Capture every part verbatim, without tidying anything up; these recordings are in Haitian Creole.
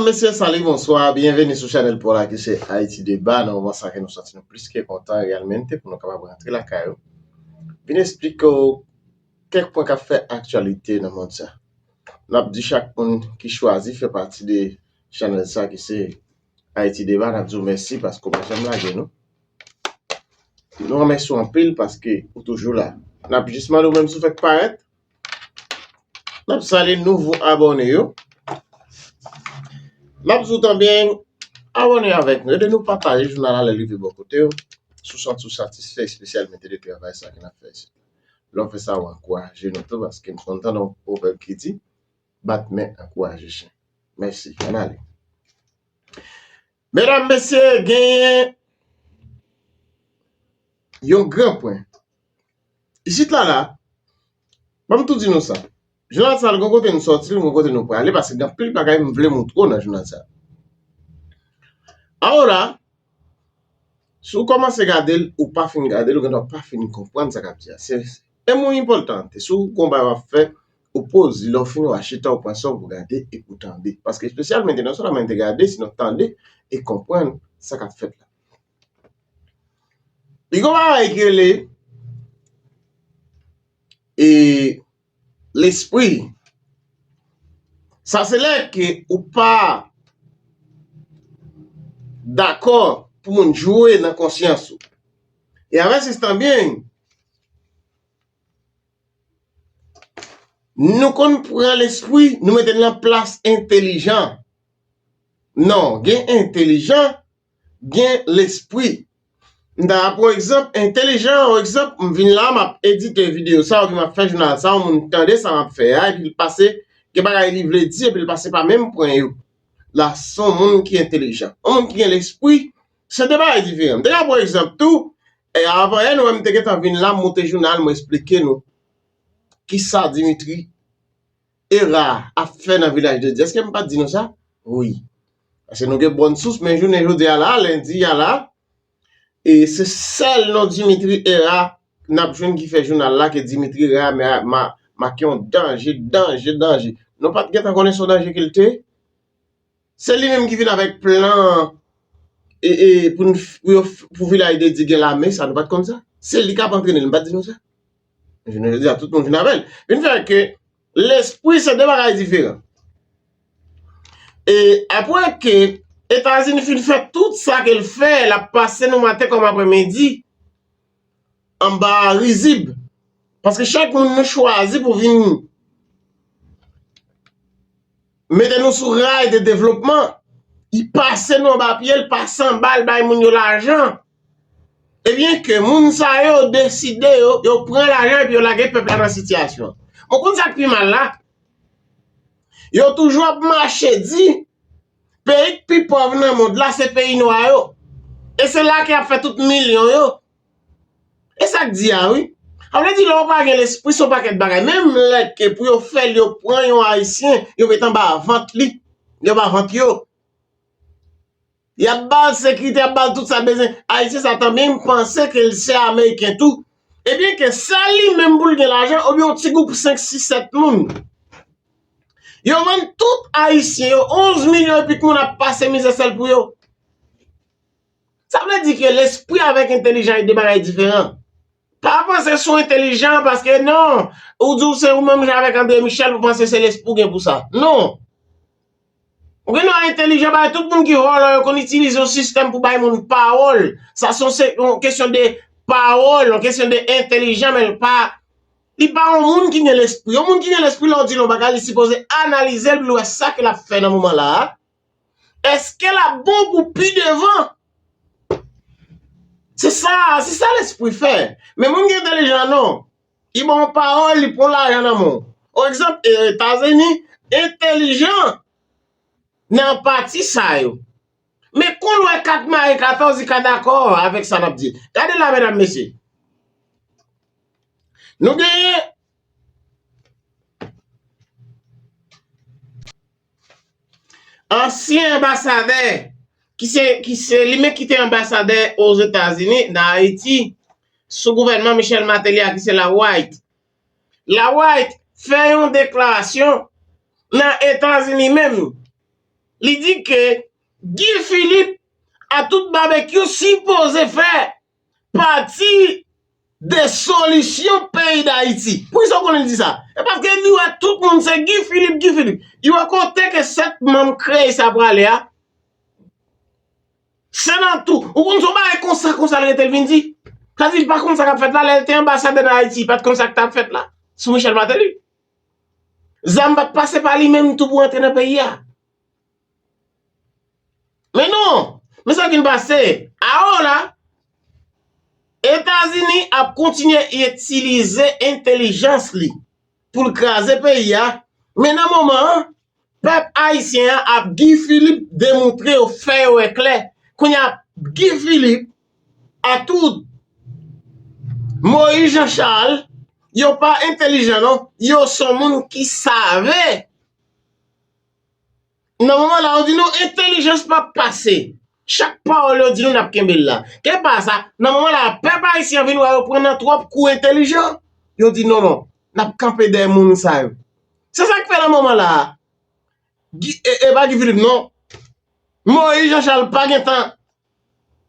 Mesye, salut, bonsoir, bienvenue sou chanèl pa w la ki se Haïti Débat. Nan moman sa ke nou santi nou plis ke kontan, realmente, pou nou kapab rantre lakay ou. Vin eksplike w kèk pwen k ap fè aktyalite nan mond sa. N ap di chak moun ki chwazi fè pati de chanèl sa ki se Haïti Débat, n ap di w mèsi paske w pa janm lage nou. Nou remèsye w anpil paske ou toujou la. N ap jis mande w menm si w fèk parèt. N ap salye nouvo abòne yo. N ap di w tanbyen abòne avèk nou. Ede nou pataje jounal la lè l rive bò kote w. Si w santi w satisfè espesyalmente de travay sa ke n ap fè isit. Lè w fè sa, w ankouraje nou tou paske m konn tande yon pwovèb ki di, bat men ankouraje chen. Mèsi. Ann ale. Medam, mesye, genyen yon gran pwen. Isit la la, ban m tou di nou sa. Jounal sa, l gon kote nou sòti, l gon kote nou prale, paske gen anpil bagay m vle montre w nan jounal sa. Aora, si w kòmanse gade l, ou pa fin gade l, ou gendwa pa fin konprann sa k ap di a. Se, e mo enpòtan, si w gon bagay w ap fè, ou poze, lè w fini, w a chita, ou pran san w pou gade epi w tande. Paske espesyalmente, non sèlman te gade, sinon tande e konprann sa k ap fèt la. Li gon bagay ki rele e lespri. Sa se lè ke ou pa dakò pou moun jwe nan konsyans ou. E avèsistan byen, nou konn pran lespri, nou mete l nan plas entelijan. Non, gen entelijan, gen lespri. M ta pran egzanp entelijan, yon egzanp, m vin la, m ap edite videyo sa, oubyen m ap fè jounal sa, yon moun tande sa m ap fè a, epi l pase, gen bagay li vle di, epi l pase pa menm pwen yo. La, se yon moun ki entelijan. Yon moun ki gen lespri, se de bagay diferan. M te ka pran egzanp tou, e avan yè, nou wè m te gentan vin la, m monte jounal, mwen eksplike nou kisa Dimitri Herard ap fè nan Vilaj de Dye. Èske m pa t di nou sa? Wi. Paske nou gen bòn sous, men jounen jodi a la, lendi a la, e se sèl non Dimitri Herard n ap jwenn ki fè jounal la, ke Dimitri Herard ma, ma, make yon danje, danje, danje. Nou pa t gentan konnen se yon danje ke l te ye? Se li menm ki vin avèk plan e, e, pou, n, pou, yo, pou Vilaj de Dye gen lame, sa nou pa t konn sa? Se li k ap antrene l, m pa t di nou sa? Jounen jodi a, tout moun vin avè l. Vin fè ke lespri se de bagay diferan. E apre ke Etazini fin fè tout sa ke l fè, l ap pase nou maten kòm aprèmidi anba rizib. Paske chak moun nou chwazi pou vin mete nou sou ray de devlopman, li pase nou anba pye, l pase anba, l bay moun yo lajan. Ebyen ke moun sa yo deside, yo, yo pran lajan epi yo lage pèp la nan sitiyasyon. Bon, konn sa k pi mal la? Yo toujou ap mache di, peyi k pi pòv nan mond la, se peyi nwa yo. E se la ke y ap fè tout milyon yo. E sa k di a, wi. Sa vle di, lè w pa gen lespri, se yon pakèt bagay. Menm lè ke pou yo fè l, yo pran yon Ayisyen, yo met anba vant li. Yo anba vant yo. Y ap ba l sekirite, y ap ba l tout sa l bezwen. Ayisyen sa tanmen m panse ke l se Ameriken tou. Ebyen ke sèl li menm pou l gen lajan, oubyen yon ti gwoup senk, sis, sèt moun. Yo vann tout Ayisyen yo, onz milyon epi k moun ap pase mizè sèl pou yo. Sa vle di ke lespri avèk entelijan e de bagay diferan. Pa panse sou entelijan paske non, ou di w se ou menm jan avèk André Michel, ou panse se lespri w gen pou sa. Non. Ou gen dwa entelijan, bay tout moun ki vòlò yo konn itilize yon sistèm pou bay moun pawòl. Sa se yon se-, yon kesyon de pawòl, yon kesyon de entelijan, men l pa, li pa yon moun ki gen lespri. Yon moun ki gen lespri, lè w di l yon bagay, li sipoze analize l pou l wè sa ke l ap fè nan moman la a. Èske l ap bon pou pi devan? Se sa, se sa lespri fè. Men moun ki entelijan, non. Li ba w pawòl, li pran lajan nan men w. Pa egzanp, e, Etazini entelijan nan pati sa yo. Men kou l wè kat mayi katòz, li ka dakò avèk sa n ap di. Gade la, medam, mesye. Nou genyen ansyen anbasadè, ki se, ki se li menm ki te anbasadè Ozetazini nan Ayiti, sou gouvènman Michel Martelly a, ki se Lawright. Lawright fè yon deklarasyon nan Etazini menm. Li di ke Guy Philippe a tout Babekyou sipoze fè pati de solisyon peyi Dayiti. Poukisa w konnen l di sa? E paske li wè tout moun se Guy Philippe, Guy Philippe. Li wè kote ke sèt manm kreye sa prale a. Se nan tou. Ou konn se yon bagay konsa, konsa l rete l vin di. Sa di l pa konn sa k ap fèt la, lè l te anbasadè nan Ayiti, li pa t konn sa k t ap fèt la. Sou Michel Martelly. Zam pa t pase pa li menm tou pou antre nan peyi a. Men non, men sa k vin pase. Awo la, Etazini ap kontinye itilize entèlijans li pou l kraze peyi a. Men nan moman an, pèp ayisyen an ap Guy Philippe demontre yo, fè yo wè klè. Kounye a, Guy Philippe a tout Moïse Jean Charles, yo pa entèlijan non, yo se yon moun ki save. Nan moman la, yo di nou entèlijans p ap pase. Chak pawòl yo di nou, n ap kenbe l la. Ke pa sa, nan moman la, pèp ayisyen an vin wè yo pran nan twòp kou entèlijan. Yo di non, non, n ap kanpe dèyè moun sa yo. Se sa k fè nan moman la, Guy, e, e pa Guy Philippe, non. Moïse Jean Charles pa gen tan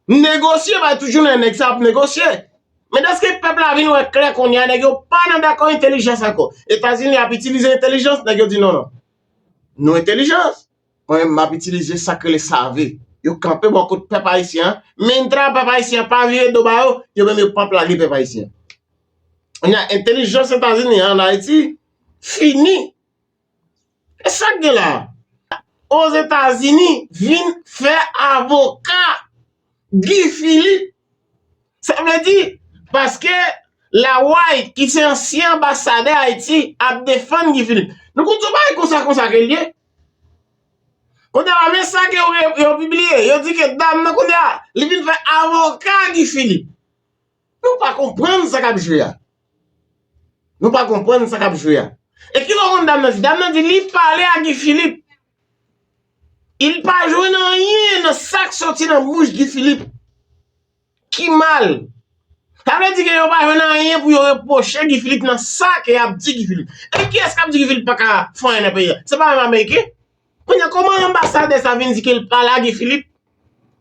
negosye, bay tout jounen nèg sa ap negosye. Men dèske pèp la vin wè klè kounye a, nèg yo pa nan dakò entèlijans ankò. Etazini ap itilize entèlijans, nèg yo di non, non. Nou entèlijans. Mwen menm m ap itilize sa k rele save. Yo kanpe bò kot pèp ayisyen an. Menm tra pèp ayisyen an pa vire do ba yo, yo menm yo p ap lage pèp ayisyen an. Kounye a, entèlijans Etazini an Ayiti fini. E sa k gen la? Ozetazini vin fè avoka Guy Philippe. Sa vle di, paske Laway, ki se ansyen anbasadè Ayiti, ap defann Guy Philippe. Nou konn se yon bagay konsa, konsa ke l ye. Kounye a la, men sa ke yo, yo pibliye. Yo di ke dam nan, kounye a, li vin fè avoka Guy Philippe. Nou pa konprann sa k ap jwe a. Nou pa konprann sa k ap jwe a. E kilè w konn dam nan di? Dam nan di li pale a Guy Philippe. Li pa jwenn anyen nan sa k soti nan bouch Guy Philippe ki mal. Sa vle di ke yo pa jwenn anyen pou yo repwoche Guy Philippe nan sa ke y ap di Guy Philippe. E kiyès k ap di Guy Philippe pa ka fè anyen nan peyi a? Se pa menm Ameriken? Kounye a, kòman anbasadè sa vin di ke l pale a Guy Philippe?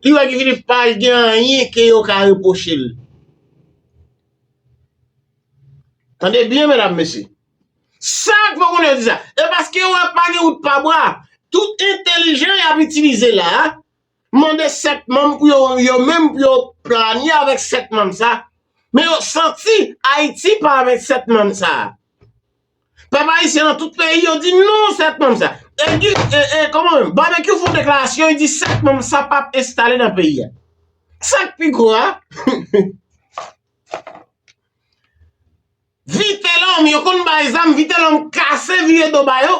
Li wè Guy Philippe pa gen anyen ke yo ka repwoche l. Tande byen, medam, mesye. Sa k fè w konnen yo di sa? E paske yo wè pa gen wout pa bwa. Tout entèlijans y ap itilize la a, mande sèt manm pou yo, yo menm pou yo planye avèk sèt manm sa. Men yo santi Ayiti pa avèk sèt manm sa. Pèp ayisyen nan tout peyi yo di non sèt manm sa. E, e, e kòman menm? Babekyou fè yon deklarasyon, li di sèt manm sa p ap enstale nan peyi a. Sa k pi gwo a? Vitelòm, yo konn bay zam, Vitelòm kase vire do ba yo,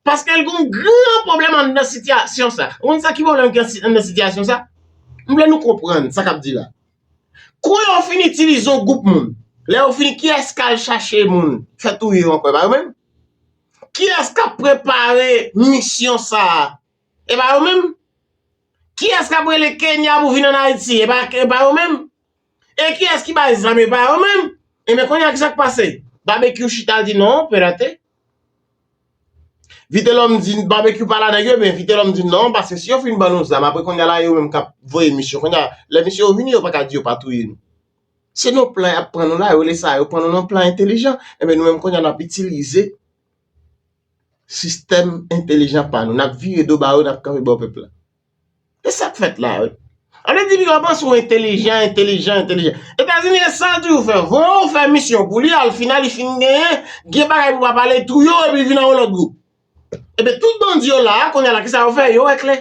paske l gon gran pwoblèm anndan sitiyasyon sa. Ou konn sa ki pwoblèm ki anndan sitiyasyon sa? M vle nou konprann sa k ap di la. Kou yo fin itilize yon gwoup moun, lè yo fini, kiyès k al chache moun fè touye yo ankò? E pa yo menm? Kiyès k ap prepare misyon sa a? E pa yo menm? Kiyès k ap rele Kenya pou vin ann Ayiti? E pa, e pa yo menm? E kiyès ki bay zam? E pa yo menm? Ebyen, kounye a, ki sa k pase? Babekyou chita, l di non, pe rate. Vitelòm di, Babekyou pale a nèg yo, ebyen, Vitelòm di non, paske si yo fin ban nou zam, apre kounye a la, yo menm k ap voye misyon. Kounye a, lè misyon yo vini, yo pa ka di yo pa touye nou. Se nan plan y ap pran nou la, yo rele sa, yo pran nou nan plan entèlijan. Ebyen, nou menm kounye a, n ap itilize sistèm entèlijan pa nou. N ap vire do ba yo, n ap kanpe bò pèp la. E sa k fèt la, wi. An vle di, piga w panse w entèlijan, entèlijan, entèlijan. Etazini, e sa l toujou fè. Voye w fè misyon pou li, al final, li fin genyen, gen bagay pou pa pale, touye w, epi vin nan yon lòt gwoup. Ebyen, tout bandi yo la a, kounye a la, ki sa yo fè? Yo wè klè.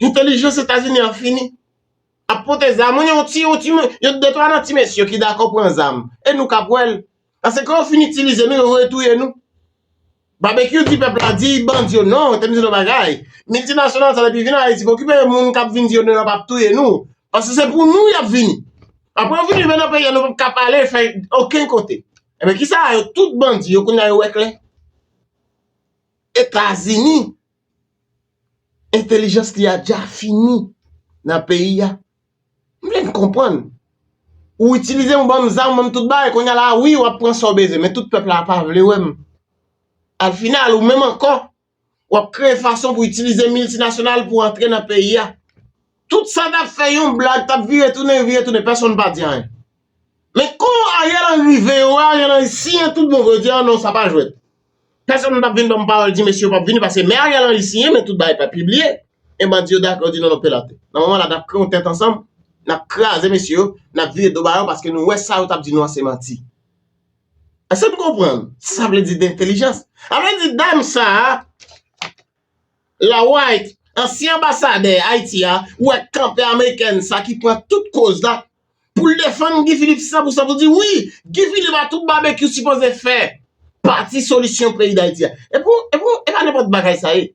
Entèlijans Etazini an fini. Ap pote zam, yon ti, yon ti, yon de twa nan ti mesye ki dakò pran zam. E nou k ap wè l. Paske kan yo fin itilize nou, yo voye touye nou. Babekyou di pèp la, di bandi yo, non, te m di nou bagay. Miltinasyonal sa, depi vin Ayiti, pou okipe moun k ap vin di yo, non, yo p ap touye nou. Paske se pou nou y ap vini. Apre yo vini, men nan peyi a, nou p ap ka pale, fè okenn kote. Ebyen, kisa yo, tout bandi yo, kounye a yo wè klè. Etazini, entèlijans li a dja fini nan peyi a. M vle n konprann. Ou itilize m, ou ban m zam, ou ban m tout bagay, kounye a la, wi, w ap pran sa w bezwen, men tout pèp la pa vle wè m. Al final, ou menm ankò, w ap kreye fason pou itilize miltinasyonal pou antre nan peyi a. Tout sa t ap fè yon blag, t ap vire tounen, vire tounen, pèsonn pa di anyen. Men kon Ariel Henry veye, wè Ariel Henry siyen tout bon vre, yo di, "Ah non, sa pa jwèt." Pèsonn p ap vin ban m pawòl, di mesye yo p ap vini, paske men Ariel Henry siyen, men tout bagay pa pibliye. E bandi yo dakò, yo di, "Non, non, pelate." Nan moman la, n ap kreye yon tèt ansanm, n ap kraze mesye yo, n ap vire do ba yo, paske nou wè sa yo t ap di nou an se manti. Èske n konprann sa sa vle di de entèlijans? Sa vle di dam sa a, Lawright, ansyen anbasadè Ayiti a, ou wè kanpe amerikèn sa ki pran tout koz la pou l defann Guy Philippe san pou san pou di wi, Guy Philippe a tout babekyou sipoze fè pati solisyon peyi Dayiti a. Epi, epi, e pa nenpòt bagay sa ye.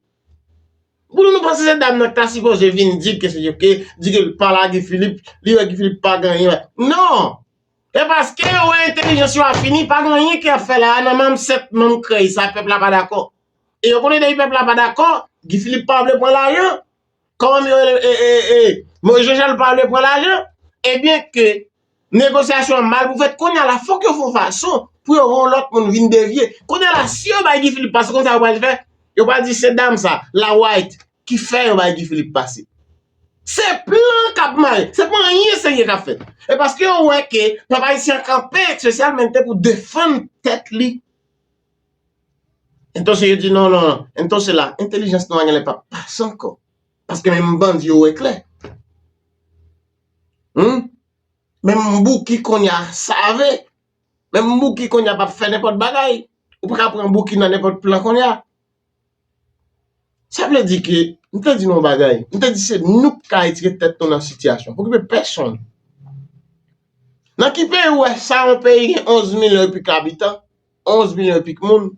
Pou nou, nou panse se dam nan ki ta sipoze vin di ke se ke, di ke l pale a Guy Philippe, li wè Guy Philippe pa gen anyen. Non! E paske yo wè entèlijans yo ap fini, pa gen anyen ki ap fè la a nan manm sèt manm krèy sa, pèp la pa dakò. E yo konnen depi pèp la pa dakò, Guy Philippe pa vle pran lajan. Kòman yo rele, e, e, e, Moïse Jean Charles pa vle pran lajan? Ebyen ke negosyasyon an mal pou fèt, kounye a la, fòk yo fè yon fason pou yo wè yon lòt moun vin devye. Kounye a la, si yo bay Guy Philippe pase konsa, yo pral fè, yo pral di se dam sa, Lawright, ki fè yo bay Guy Philippe pase. Se plan k ap mache, se pa anyen serye k ap fèt. E paske yo wè ke pèp ayisyen an kanpe espesyalman pou defann tèt li. Entonse yo di non, non, non. Entonse la, entèlijans nou a genlè p ap pase ankò. Paske menm bandi yo wè klè. Hmm? Menm Bouki kounye a save. Menm Bouki kounye a p ap fè nenpòt bagay. Ou pa ka pran Bouki nan nenpòt plan kounye a. Sa vle di ke, m te di nou yon bagay. M te di se nou k ka retire tèt nou nan sitiyasyon. Pa okipe pèsonn. Nan ki peyi ou wè sa yon peyi gen onz milyon epi k abitan, onz milyon epi k moun,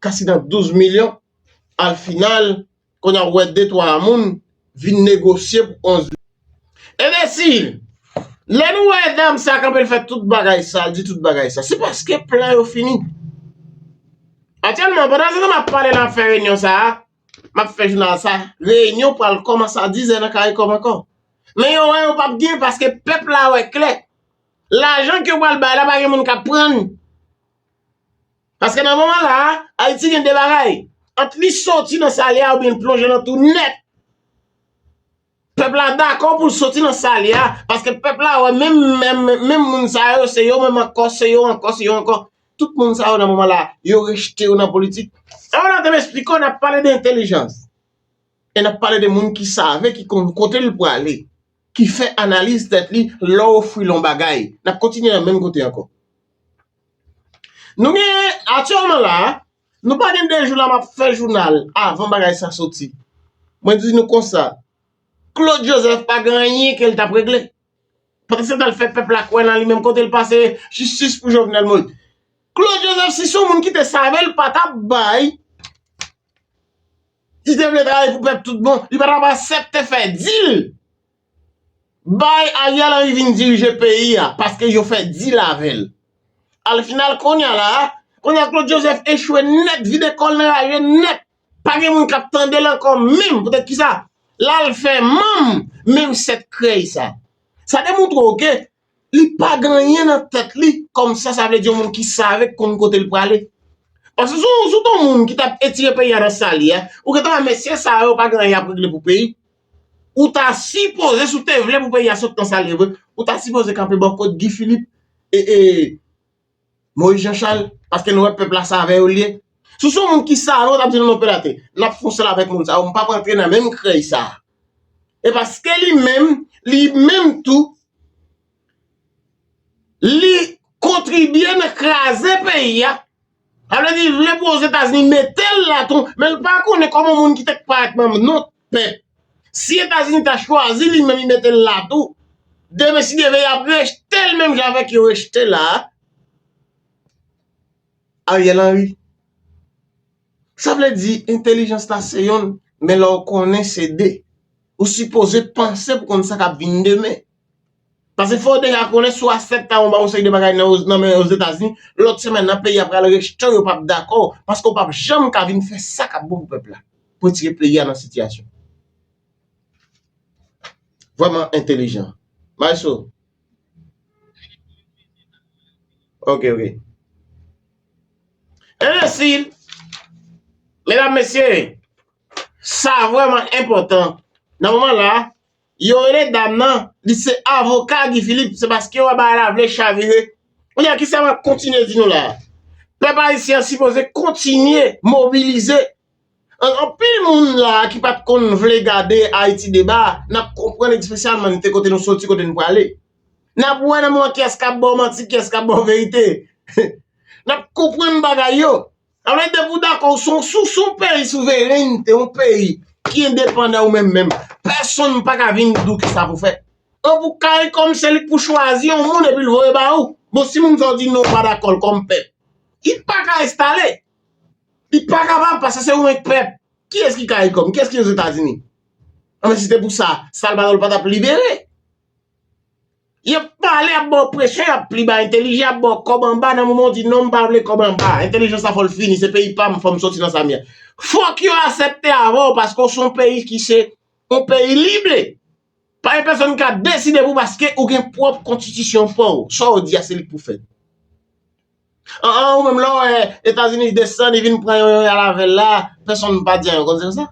kasidan douz milyon, al final, kounye a ou wè de twa moun vin negosye pou onz milyon. Enbesil, lè nou wè dam sa kanpe l fè tout bagay sa, l di tout bagay sa, se paske plan yo fini. Aktyèlman, pandan se tan m ap pale la, m ap fè reyinyon sa a, m ap fè jounal sa, reyinyon pral kòmanse a diz è nan Karikòm ankò. Men yo wè yo p ap gen paske pèp la wè klè. Lajan ke yo pral bay la, pa gen moun k ap pran l. Paske nan moman la a, Ayiti gen de bagay. Ant li soti nan sa l ye a oubyen l plonje nan twou nèt. Pèp la dakò pou l soti nan sa l ye a, paske pèp la wè menm, menm, menm moun sa yo, se yo menm ankò, se yo ankò, se yo ankò. Tout moun sa yo nan moman la, yo rejte yo nan politik. Sa yo la te m esplike w, n ap pale de entèlijans. E n ap pale de moun ki save, ki konn kote l prale, ki fè analiz tèt li lè w ofri l yon bagay. N ap kontinye nan menm kote ankò. Nou gen, aktyèlman la, nou pa gen de jou la m ap fè jounal avan bagay sa soti. Mwen di nou konsa, Claude Joseph pa gen anyen ke l t ap regle. Pandan se tan l fè pèp la kwè nan li menm kote l pase jistis pou Jovenel Moïse. Claude Joseph, si se yon moun ki te save, l pa t ap bay, li te vle travay pou pèp tout bon, li pa t ap aksepte fè dil. Bay Ariel Henry vin dirije peyi a, paske yo fè dil avè l. Al final, kounye a la, kounye a Claude Joseph echwe nèt, vide kò l nan raje nèt. Pa gen moun k ap tande l ankò menm. Poutèt kisa? L al fè manm menm sèt krèy sa. Sa demontre w ke li pa gen anyen nan tèt li kòmsa, sa vle di yon moun ki save, k konn kote l prale. Paske si w, si w te yon moun ki t ap etire peyi a nan sa l ye a, ou gentan wè mesye sa yo pa gen anyen y ap regle pou peyi. Ou ta sipoze, si w te vle pou peyi a sot nan sa l ye vre, ou ta sipoze kanpe bò kot Guy Philippe e, e Moïse Jean Charles, paske nou wè pèp la save yo l ye. Si w se yon moun ki save, w t ap di non, non, pelate, n ap fè yon sèl avèk moun sa yo, m p ap antre nan menm krèy sa. E paske li menm, li menm tou, li kontribye nan kraze peyi a. Sa vle di, li vle pou Ozetazini mete l la tou, men l pa konnen kòman moun ki te parèt manm non pèp. Si Etazini ta chwazi li menm, li mete l la tou, demen si Dye vle, y ap rejte l menm jan avèk yo rejte la a. Ariel Henry. Sa vle di, entèlijans la se yonn, men lè w konnen se de. Ou sipoze panse pou konn sa k ap vin demen. Paske fò w deja konnen si w aksepte yon ba yon seri de bagay nan, nan men Ozetazini, lòt semèn nan peyi a pral rejte w, yo p ap dakò, paske w p ap janm ka vin fè sa k ap bon pou pèp la, pou retire peyi a nan sitiyasyon. Vrèman entèlijan. Maestro. Ok, ok. Enbesil, medam, mesye, Sa vrèman enpòtan. Nan moman la, yo rele dam nan, li se avoka Guy Philippe, se paske yo wè bagay la vle chavire. Kounye a, kisa m ap kontinye di nou la? Pèp ayisyen an sipoze kontinye mobilize. An, anpil moun la ki pa t konn vle gade Ayiti Deba, n ap konprann espesyalman te kote nou soti, kote n prale. N ap wè nan moman kiyès k ap ba w manti, kiyès k ap ba w verite. N ap konprann bagay yo. Sa vle di depi w dakò, w se yon, sou, sou yon peyi souveren, te yon peyi ki endepandan ou menm menm, pèsonn pa ka vin di w kisa pou fè. An pou CARICOM se li k pou chwazi yon moun epi l voye ba ou. Bon, si moun sa w di non, w pa dakò l kòm pèp, li pa ka enstale. Li pa kapab, paske se ou menm k pèp. Kiyès ki CARICOM? Kiyès ki Ozetazini? Anben, si te pou sa, Salvador pa t ap libere. Y ap pale, y ap ba w presyon, y ap pli ba entelijan, y ap ba w kòb anba, nan moman w di non, m pa vle kòb anba. Entelijans la fò l fini, se peyi pa m, fò m soti nan sa m ye a. Fòk yo aksepte avè w, paske w se yon peyi ki se yon peyi libre. Pa gen pèsonn ki ka deside pou w paske ou gen pwòp konstitisyon pa w. Sa w di a, se li k pou fèt. An, an, ou menm lè w wè Etazini desann, li vin pran yon, yon, yon avè l la, pèsonn pa di anyen, w konn se konsa?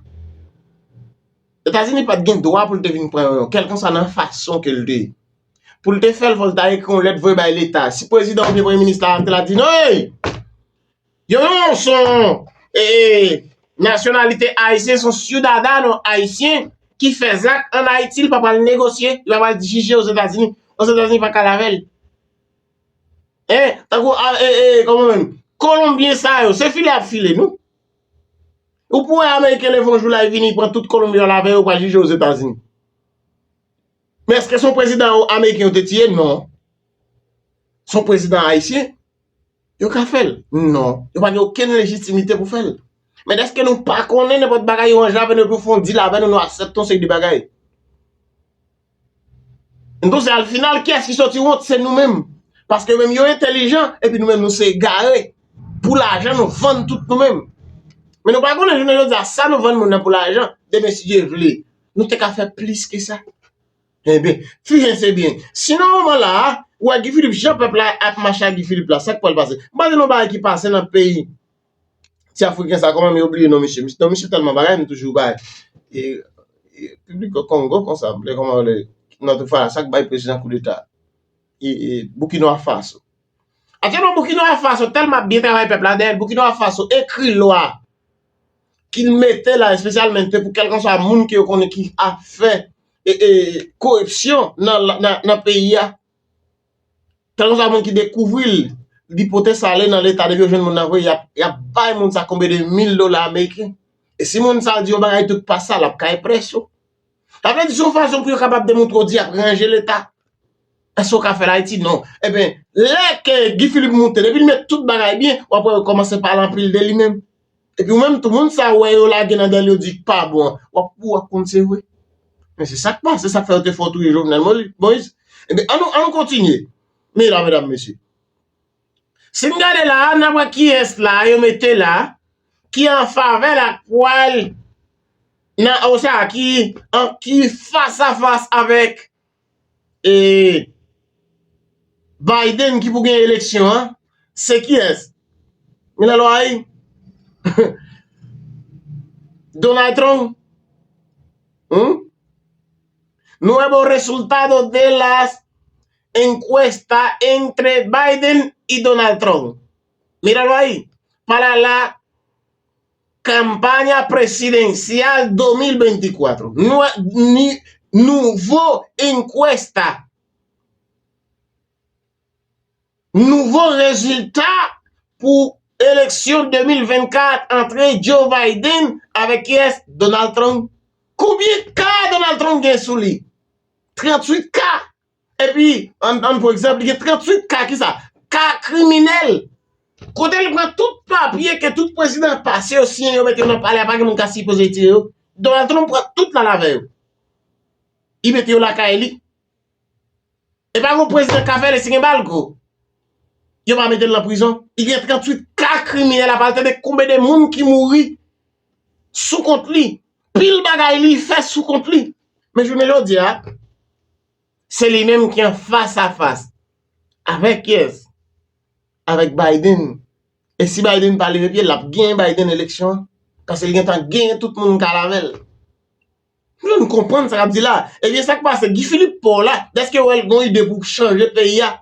Etazini pa t gen dwa pou l te vin pran yon, yon, kèlkanswa nan fason ke l te ye. Pou l te fè l, fò l ta ekri yon lèt voye bay Leta. Si prezidan oubyen premye minis la te la di, non, ey! Yon, yon, se yon, e, e, nasyonalite ayisyen, se yon syudadano ayisyen ki fè zak ann Ayiti, li pa pral negosye, li pa pral jije Ozetazini. Ozetazini pa ka al avè l. Hein? Tankou, a, e, e, kòman menm? Kolonbyen sa yo, se file y ap file nou. Ou pou wè Ameriken leve yon jou la, li vini, li pran tout Kolonbyen yo avè yo, pral jije Ozetazini. Men èske se yon prezidan ameriken yo te tiye? Non. Se yon prezidan ayisyen? Yo ka fè l? Non. Yo pa gen okenn lejitimite pou fè l. Men dèske nou pa konnen nenpòt bagay yo ranje avè nou, epi yo fè yon dil avè nou, nou aksepte yon seri de bagay. Nou se al final, kiyès ki soti wont? Se nou menm. Paske yo menm yo entelijan, epi nou menm nou se egare. Pou lajan, nou vann tout nou menm. Men nou pa konnen jounen jodi a, sa nou vann moun nan pou lajan, demen si Dye vle, nou te ka fè plis ke sa. Enben, fijen se byen. Si nan moman la a, ou wè Guy Philippe, jan pèp la ap mache ak Guy Philippe la, sa k pral pase? M pa di nou bagay ki pase nan peyi ti Afriken sa, kòman m obliye non misye? Misye, non misye tèlman bagay, m toujou bay. E, e, Repiblik Kongo, konsa, m vle kòman rele, nan tout fwa, sa k bay prezidan koudeta. E, e, Burkina Faso. Aktyèlman, Burkina Faso tèlman ap byen travay pèp la dèyè l. Burkina Faso ekri lwa ki l mete la espesyalman pou kèlkanswa moun ke yo konnen ki ap fè, e, e, koripsyon nan, nan, nan peyi a. Kèlkanswa moun ki dekouvri l, li pote sa ale nan leta, depi yo jwenn moun nan vre, y ap, y ap bay moun sa konbe de mil dola ameriken. E si moun sa di yon bagay tout pa sa, l ap kay près yo. Sa vle di se yon fason pou yo kapab demontre w di y ap ranje leta. Èske w ka fè l Ayiti? Non. Ebyen, lè ke Guy Philippe moute, depi l met tout bagay byen, w ap wè yo kòmanse pale anpil de li menm. Epi ou menm tou, moun sa w wè yo lage nan dèyè l, yo di k pa bon an, w ap, w ap konn se vre. Men se sa k pase, se sa k fè yo te fè w touye Jovenel Moli-, Moïse. Ebyen, ann nou, ann nou kontinye. Men la, medam, mesye. Si n gade la, n ap wè kiyès la, yo mete la, ki an favè l ak pwal nan, o sa, ki, an, ki fas a fas avèk, e, Biden ki pou gen eleksyon an, se kiyès? Mira lo ahí. Donald Trump. Hmm? Nou wè bon resultado de las encuestas entre Biden y Donald Trump. Míralo ahí. Para la campaña presidencial dos mil veinticuatro. Nou, ni, nouvo encuesta. Nouvo rezilta pou eleksyon de mil vennkat antre Joe Biden avèk kiyès? Donald Trump. Konbyen ka Donald Trump gen sou li? Tranntuit ka. Epi, ann, ann pran egzanp, li gen tranntuit ka, kisa? Ka kriminèl. Kote li pran tout papye ke tout prezidan pase yo siyen, yo mete yo nan palè a, pa gen moun ka sipoze retire yo. Donald Trump pran tout l al avè yo. Li mete yo lakay li. E pa gon prezidan k ka fè li si gen bal gwo. Yo pa mete l nan prizon. Li gen tranntuit ka kriminèl, apa l tande konbyen de moun ki mouri sou kont li. Pil bagay li fè sou kont li. Men jounen jodi a, se li menm ki an fas a fas. Avèk kiyès? Avèk Biden. E si Biden pa leve pye l, l ap genyen Biden eleksyon an. Paske l gentan genyen tout moun k al avè l. Nou konprann sa k ap di la. Ebyen, sa k pase? Guy Philippe pa w la. Dèske w wè l gon ide pou chanje peyi a.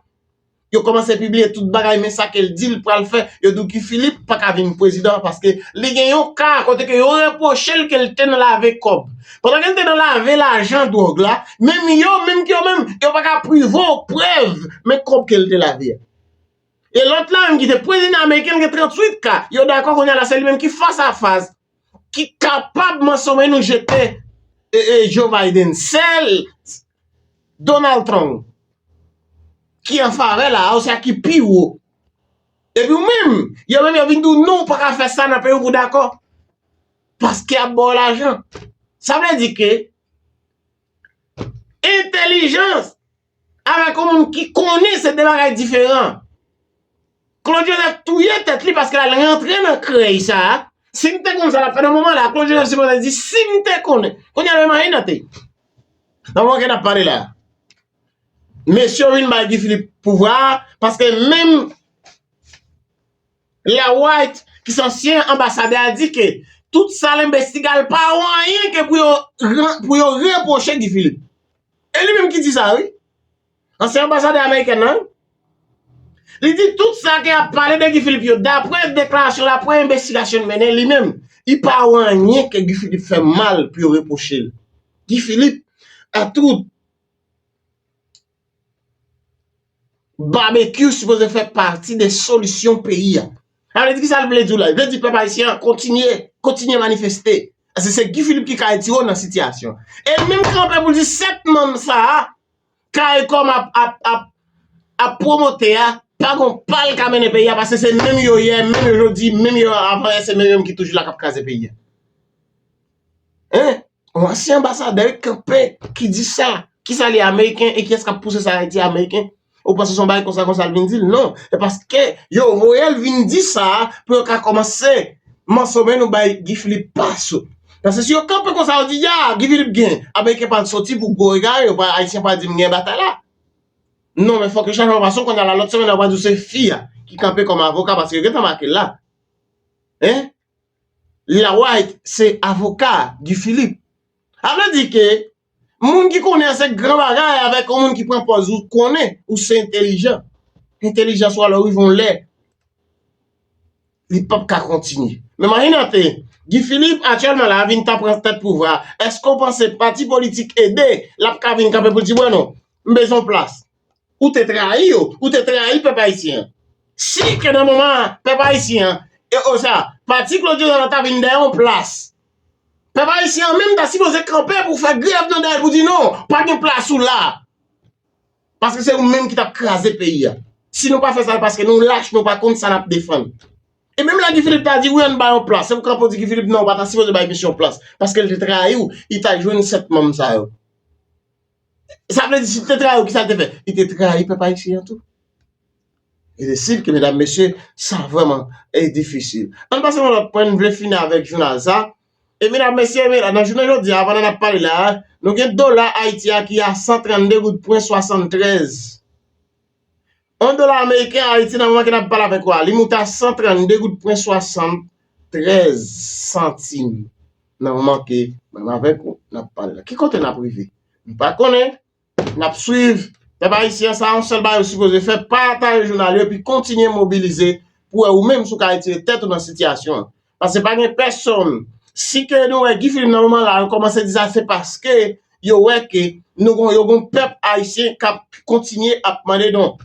Yo kòmanse pibliye tout bagay, men sa ke l di l pral fè. Yo di w Guy Philippe pa ka vin prezidan paske li gen yon ka kote ke yo repwoche l ke l te nan lave kòb. Pandan ke l te nan lave lajan dwòg la, menm yo, menm ke yo menm, yo pa ka prive w prèv, men kòb ke l te lave a. E lòt la menm ki te prezidan ameriken, l gen tranntuit ka. Yo dakò kounye a la, se li menm ki fas a fas, ki kapab mansomen nou jete e, e, Joe Biden. Sèl Donald Trump ki an favè la, oswa ki pi wo. Epi ou menm, yo menm yo vin di w non, ou pa ka fè sa nan peyi w pou w dakò. Paske y ap ba w lajan. Sa vle di ke entèlijans avèk yon moun ki konnen se de bagay diferan. Claude Joseph touye tèt li paske l al rantre nan krèy sa a. Si m te konn sa l ap fè nan moman la, Claude Joseph sipoze di, "Si m te konnen." Kounye a, imajine tè. Nan moman ke n ap pale la, mesye yo vin bay Guy Philippe pouvwa a, paske menm Lewright, ki se ansyen anbasadè a, di ke tout sa l envestigal pa w anyen ke pou yo, pou yo repwoche Guy Philippe. E li menm ki di sa, wi. Ansyen anbasadè ameriken nan, wi. Li di tout sa ke y ap pale de Guy Philippe yo, daprè deklarasyon l, daprè envestigasyon l mennen, li menm, li pa wè anyen ke Guy Philippe fè mal pou yo repwoche l. Guy Philippe, a tout, Barbecue sipoze fè pati de solisyon peyi a. Sa vle di kisa l vle di w la? Li vle di pèp ayisyen an kontinye, kontinye manifeste. Paske se Guy Philippe ki ka retire w nan sitiyasyon. E l menm kanpe pou l di sèt manm sa a, CARICOM ap, ap, ap, ap pwomote a, pa gon pa l ka mennen peyi a, paske se menm yo yè, menm yo jodi, menm yo avan yè, se menm yo menm ki toujou la k ap kraze peyi a. Hein? Yon ansyen anbasadè ki kanpe, ki di sa. Kisa li ameriken e kiyès k ap pouse sa Ayiti ameriken? Ou panse se yon bagay konsa, konsa l vin di l? Non. Se paske yo voye l vin di sa pou yo ka kòmanse mansomen nou bay Guy Philippe pa sou. Paske si yo kanpe konsa, yo di, ya, Guy Philippe gen, ameriken pral soti pou gwo egare, yo pral, ayisyen pral di m gen batay la. Non, men fòk yo chache yon fason, kounye a la, lòt semèn nan, yo pral di w se fi a ki kanpe kòm avoka, paske yo gentan make l la. Hein? Lewright se avoka Guy Philippe. Sa vle di ke moun ki konnen an se gran bagay avèk yon moun ki pran pòz ou konnen ou se entèlijan. Entèlijans ou alò rive yon lè, li p ap ka kontinye. Men imajine tè, Guy Philippe aktyèlman la vin ta pran tèt pouvwa a. Èske w panse pati politik ede l ap ka vin kanpe pou l di, "Bwen non, m bezwen yon plas"? Ou te trayi yo, ou te trayi pèp ayisyen an. Si ke nan moman an, pèp ayisyen an, e osa, pati Claude Joseph la ta vin dèyè yon plas, pèp ayisyen an menm ta sipoze kanpe pou fè grèv nan dèyè l pou di non, pa gen plas ou la. Paske se ou menm ki t ap kraze peyi a. Si nou pa fè sa, se paske nou lach, nou pa konn sa n ap defann. E menm lè Guy Philippe ta di, "Wi, ann ba yon plas," se pou kanpe w di Guy Philippe, "Non, ou pa ta sipoze bay misye yon plas." Paske l te trayi w, li ta jwenn sèt manm sa yo. Sa vle di, si l te trayi w, kisa l te fè? Li te trayi pèp ayisyen an tou. E se sib ke, medam, mesye, sa vrèman e difisil. Ann pase yon lòt pwen, m vle fini avèk jounal sa. E medam, mesye, medam, nan jounen jodi a, pandan n ap pale la, nou gen dola Ayiti a ki a san trannde goud pwen swasanntrèz. Yon dola ameriken Ayiti nan moman ke n ap pale avèk ou a, li moute a san trannde goud pwen swasanntrèz santim. Nan moman ke mwen avèk ou n ap pale la. Ki kote n ap rive? M pa konnen. N ap swiv. Pèp ayisyen, sa yon sèl bagay ou sipoze fè, pataje jounal yo epi kontinye mobilize pou wè ou menm si w ka retire tèt ou nan sitiyasyon an. Paske pa gen pèsonn. Si ke nou wè Guy Philippe nan moman la, yo kòmanse di sa, se paske yo wè ke nou gon, yo gon pèp ayisyen k ap kontinye ap mande don.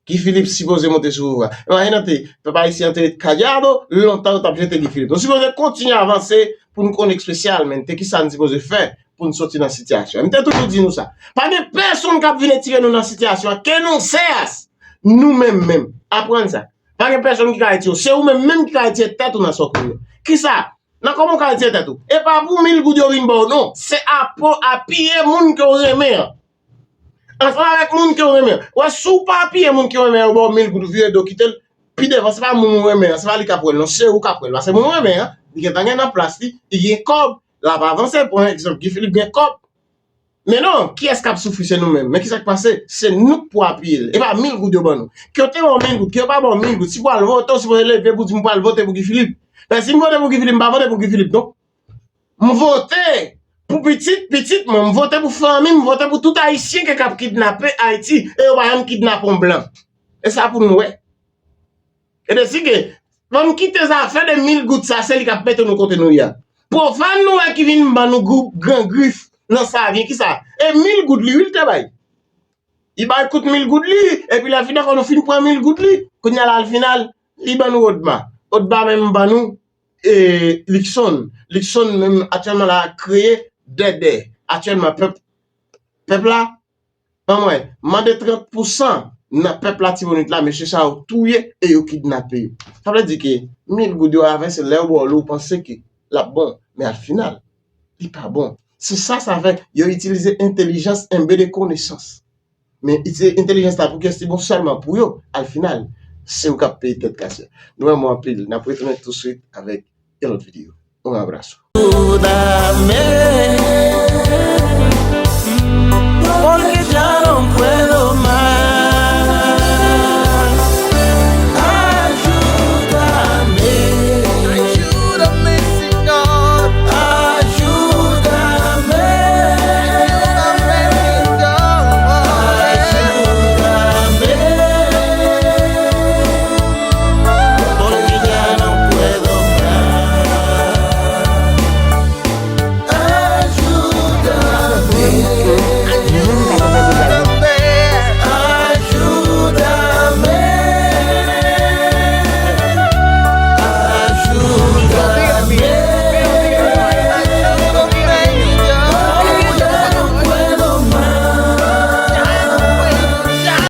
Guy Philippe sipoze monte sou pouvwa. Imajine tè, pèp ayisyen an te ret kadyado, lontan yo t ap jete Guy Philippe. Nou sipoze kontinye avanse pou n konn espesyalman tè kisa n sipoze fè pou n soti nan sitiyasyon. M te toujou di nou sa. Pa gen pèsonn k ap vin retire nou nan sitiyasyon an, ke nou sè a, nou menm menm. Aprann sa. Pa gen pèsonn ki ka retire w. Se ou menm menm ki ka retire tèt ou nan sa w ye. Kisa? Nan kòman w ka retire tèt ou? E pa pou mil goud yo vin ba w, non. Se apò apiye moun ke w renmen an. Ansanm avèk moun ke w renmen an. Wè, si w pa apiye moun ke w renmen an, yo ba w mil goud, ou vire do kite l. Pi devan, se pa moun ou renmen an, se pa li k ap wè l, non. Se ou k ap wè l. Paske moun ou renmen an, li gentan gen nan plas li, li gen kòb, l ap avanse. Pran egzanp, Guy Philippe gen kòb. Men non, kiyès k ap soufri? Se nou menm. Men kisa k pase? Se nou k pou apiye l. E pa mil goud yo ban nou. Ke yo te ba w mil goud, ke yo pa ba w mil goud, si w pral vote, w sipoze leve pou di, "M pral vote pou Guy Philippe." Men si m vote pou Guy Philippe, m pa vote pou Guy Philippe, non. M vote pou pitit, pitit mwen, m vote pou fanmi, m vote pou tout Ayisyen ki ap kidnape Ayiti, e yo pa janm kidnape yon blan. E sa pou nou wè. E de si ke, ban m kite zafè de mil goud sa, se li k ap mete nou kote nou ye a. Pwofàn nou wè ki vin ban nou gou-, gran grif nan Savyen, ki sa? E mil goud li, wi, l te bay. Li bay kout mil goud li, epi lè final, kon nou fin pran mil goud li, kounye a la, al final, li ban nou Odma. Odma menm ban nou, e, Luckson. Luckson menm aktyèlman la kreye Dèdè. Aktyèlman, pèp, pèp la, ban mwen, mande trant pousan nan pèp Latibonit la, mesye sa yo touye e yo kidnape yo. Sa vle di ke mil goud yo avè, se lè yo ba w li, ou panse ke l ap bon, men al final, li pa bon. Se sa sa fè, yo itilize entèlijans enbe de konesans. Men itilize entèlijans la pou kiyès li bon? Sèlman pou yo, al final, se ou k ap peye tèt kase. Nou renmen w anpil, n ap retounen touswit avèk yon lòt videyo. Un abrazo.